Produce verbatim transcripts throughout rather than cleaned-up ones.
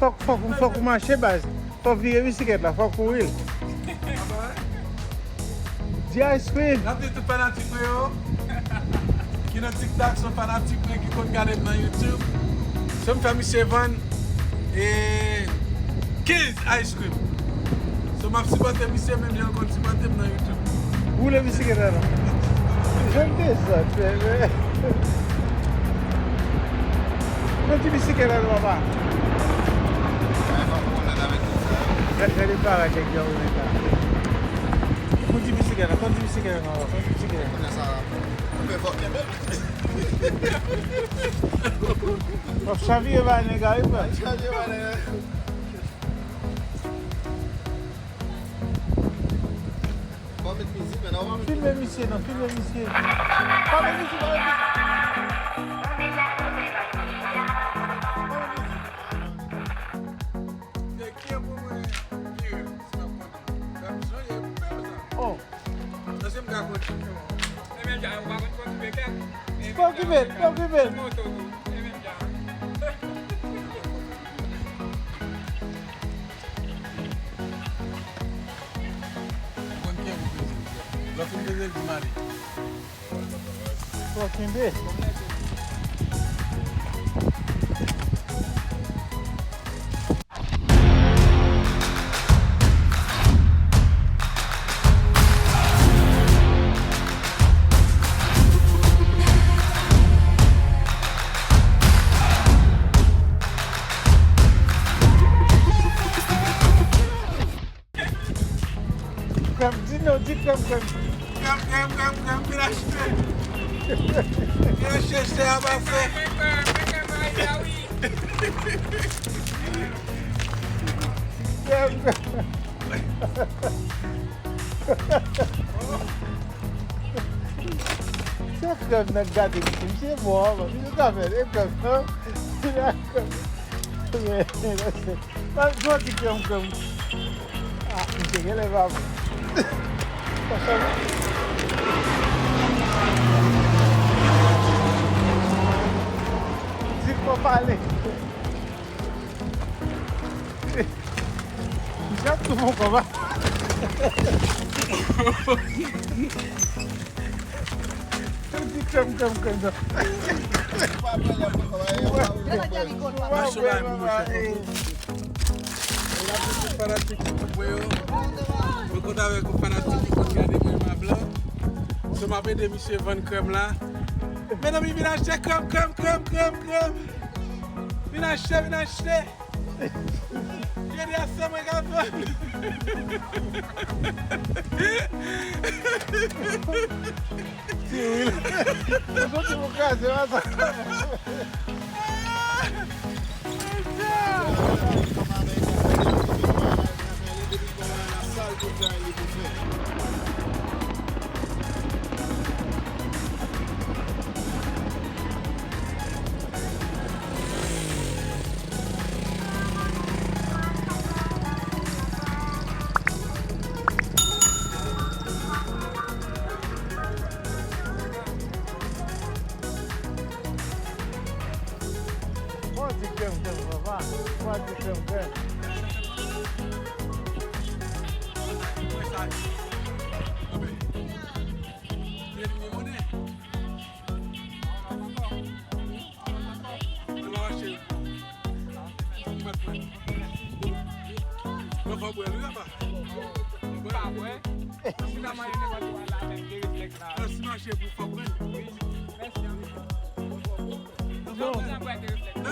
Fòk, fòk, fòk ou mache, baz. Fòk vire bisiklèt la, fòk ou kouri l. Di ice cream. N ap di tout fanatik mwen yo ki nan TikTok, se fanatik mwen ki konn gade m nan YouTube. Se m fè misye vann e kenz ice cream. So m ap sipòte misye menm jan l konn sipòte m nan YouTube. Boule bisiklèt la non. Jan de zòt, men. Kondi bisiklèt la non, papa. Gade, gade parad nèg yo, men, la. Kondi bisiklèt la, kondi bisiklèt la non, papa, kondi bisiklèt la. W ap chavire ba nèg la, wi, frè. Filme misye non, filme misye. Pa met mizik, pa met mizik. Oh. Pa okipe l, pa okipe l. Lè w fin peze l, di m ale. Fò kenbe. Krèm, di non, di krèm, krèm. Krèm, krèm, krèm, krèm, vin achte. Vin achte, se a pa fè. Krèm, krèm. Se krèm nan gate misye, misye bon, misye ta fè de krèm nan. Li la krèm. Jodi krèm, krèm. Ah, misye genlè pa bon. Di l pa pale. Misye ap tou bon kòb a. Di krèm, krèm, krèm sa. Mache bay pou mwen, chèf. Mwen la pou tout fanatik ki konn mwen yo. Mwen kontan avèk yon fanatik ki konn gade mwen, ma blan. So, m ap ede misye vann krèm la. Medam, vin achte krèm, krèm, krèm, krèm, krèm. Vin achte, vin achte. Jodi a se mwen k ap vann. Ti Wil. Ou soti pou kraze, wè sa. Bon, di krèm, krèm, papa. Bon, di krèm, krèm. Mwen fò bwè l wi, apa. Pa bwè. Si ta manje nenpòt kwa la, menm de reflèks la. Mèsi mache pou fò bwè. Wi, mèsi anpil. Non,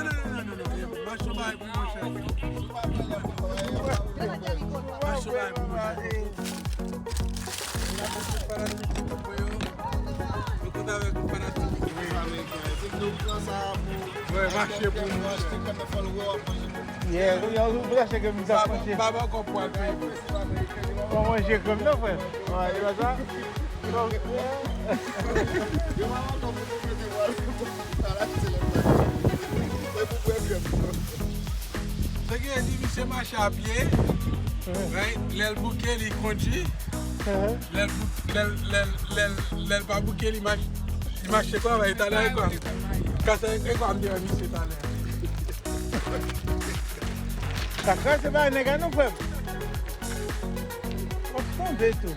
non, non, non, non, non. Mache bay pou mwen, chèf. Mache bay pou mwen, chèf. Mwen kontan avèk nou fanatik. Wè, mache pou nou. Yeah, yo, yo, yo, mache krèm sa, mache. Pa, pa, pa, pa, pa, pa manje krèm non, frè. Wè, e pa sa? Yo pa ankò pou nou mete vwal. Ala ki se lè sa. Se pou bwè krèm. Sa ki vle di misye mache a pye, right? Lè l bouke, li kondui. Lè l bou-, lè l, lè l, lè l, lè l pa bouke, li mache, li mache kwa, li talè kwa. Kase e kwa m te wè misye talè. Sa kraze bay nèg la non, frè m. W ap tonbe tou.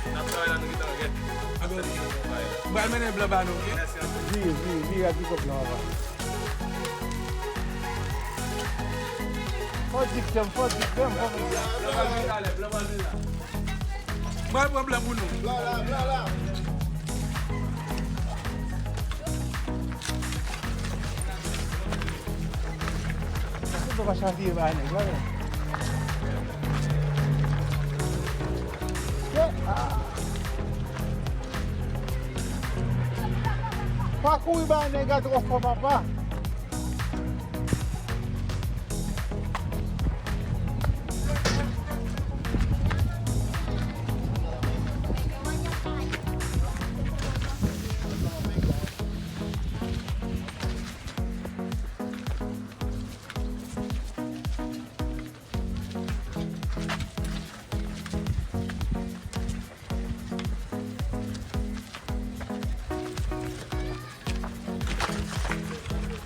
N ap travay la, nou gentan rèd. Mwen pral mennen blan ba nou, oke? Vire, vire, vire ak pikòp lan anvan. Fò di krèm, fò di krèm, fò di krèm. Blan pral vin la. Mwen pran blan pou nou. Blan la, blan la. Sa se pa chavire ba nèg la, non. Pa kouri ba nèg la twò fò, papa.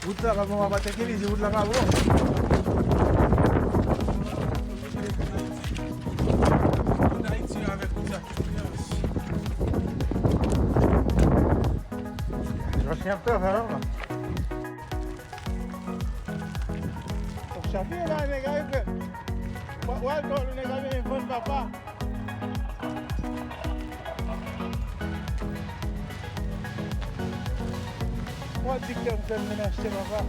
Wout la pa bon, papa, te ki li di wout la pa bon. Moun Ayiti avèk wout la ki kouyans. Jòs ap travay la. Fòk chape la, nèg la, frè. Wa, wa, nèg la, men vann papa. Mwen di ke m fè l vin achte, papa.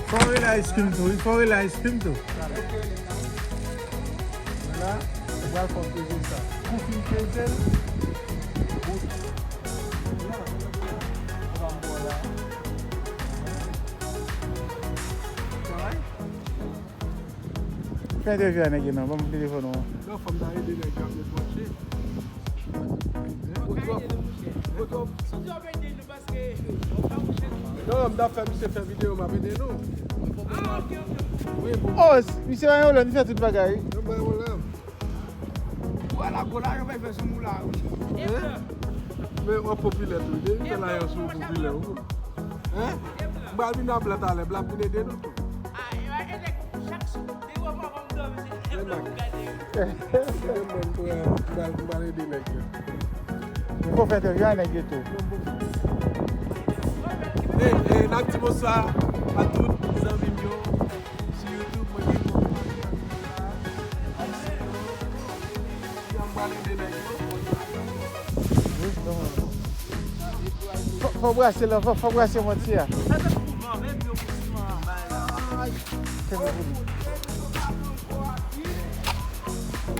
Fò rele ice cream tou, wi, fò rele ice cream tou. La, ou pral fè peze sa. Kou fin peze l, bout. La, ou va m la. Travay? Fè entèvyou a nèg yo non, ban m telefòn ou an. Non, fò m ta ede nèg yo ap debòche. Foto, foto. Non, m t ap fè misye fè videyo, m ap ede nou. Wi, bon. Oh, misye pa gen pwoblèm, li fè tout bagay. Yon bay pwoblèm. Wè la, gwo la, yo bay fè sou nou la, wi. Men w ap popilè tou, depi fè la, yo sou popilè, wi. Hein? M pral vin a blan talè, blan ap vin ede nou tou. Mwen menm, mwen, mwen, mwen ede nèg yo. Mwen fò fè entèvyou a nèg yo tou. Hey, hey, n ap di bonswa a tout zanmi m yo sou YouTube, mwen gen yon kòmantè la. Jan m pral ede nèg yo. Fò, fò brase la, fò, fò brase mantye a. Kenbe pou li.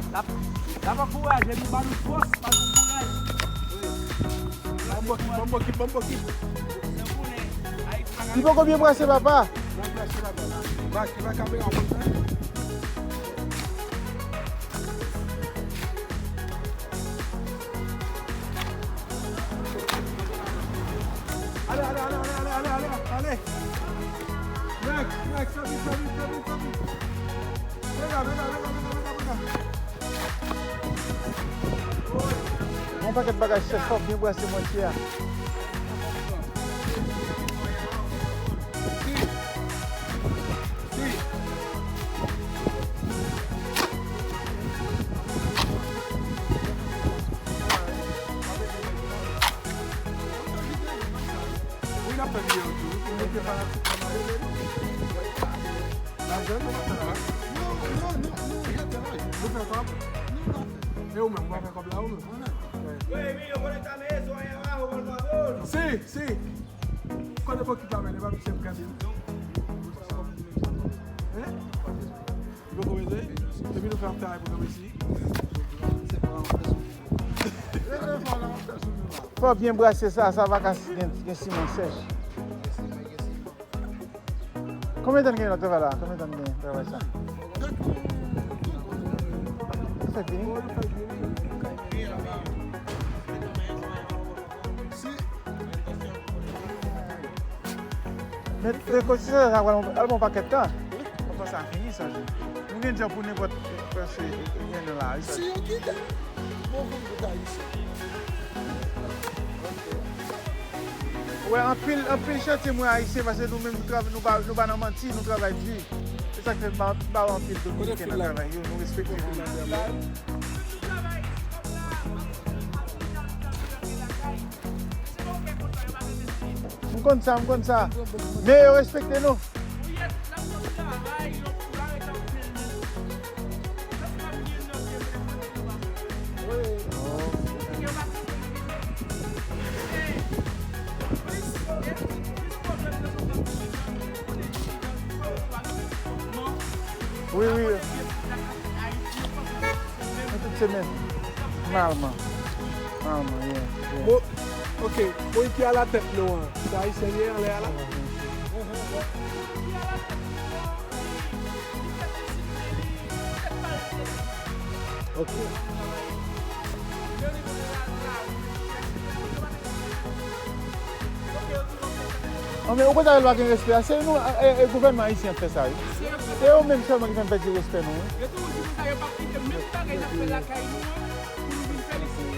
L ap, l ap ankouraje nou, ba nou fòs, ba nou kouraj. Ban m bokit, ban m bokit, ban m bokit. Li poko byen brase, papa. L ap brase la, papa. Ba, ki ba kamera konsa. Ale, ale, ale. Nèg, nèg, fè vit, fè vit, fè vit, fè vit. Vega, vega, vega. Yon pakèt bagay chèf, fòk byen brase mantye a. Wi, n ap fè videyo tou, wi, pou mete fanatik la, n ap ede nou. Lajan nou pa fè la. E ou menm, ou pa fè kòb la ou menm? Si, si. Kote bokit la, men, e pa misye m gade. Hein? Yo komeze? Epi nou fè ap travay pou nou isi. Fò byen brase sa, sa pa ka gen, gen siman sèch. Konbyen tan gen nan travay la? Konbyen tan gen travay sa? Sa fini? Men rekonstriksyon sa pral al bon pakèt tan. Anvan sa fini sa. Nou gen djòb pou nenpòt prèske en an la. Si yo kite, bon vin tout Ayisyen. Wè, anpil, anpil chantye mwen ayisyen, paske nou menm nou, trav- nou, pa, nou pa nan manti, nou travay di. Se sa k fè m ba, ba anpil dominiken nan travay yo, nou respekte moun. M konn sa, m konn sa. Men yo respekte nou. Wi, wi. Nan tout semèn. Nòmalman. Nòmalman, yeah, yeah. Mo, ok, moun ki alatèt nou an, se ayisyen li ye anlè a la? Ok. Non, men ou konn sa yo pa gen respè a? Se nou, e, e, gouvènman ayisyen ap fè sa, wi. Se yo menm sèlman ki fè n pèdi respè nou, wi. Yo toujou di konsa, yo p ap kite menm bagay n ap fè lakay nou an, pou nou vin fè l isi.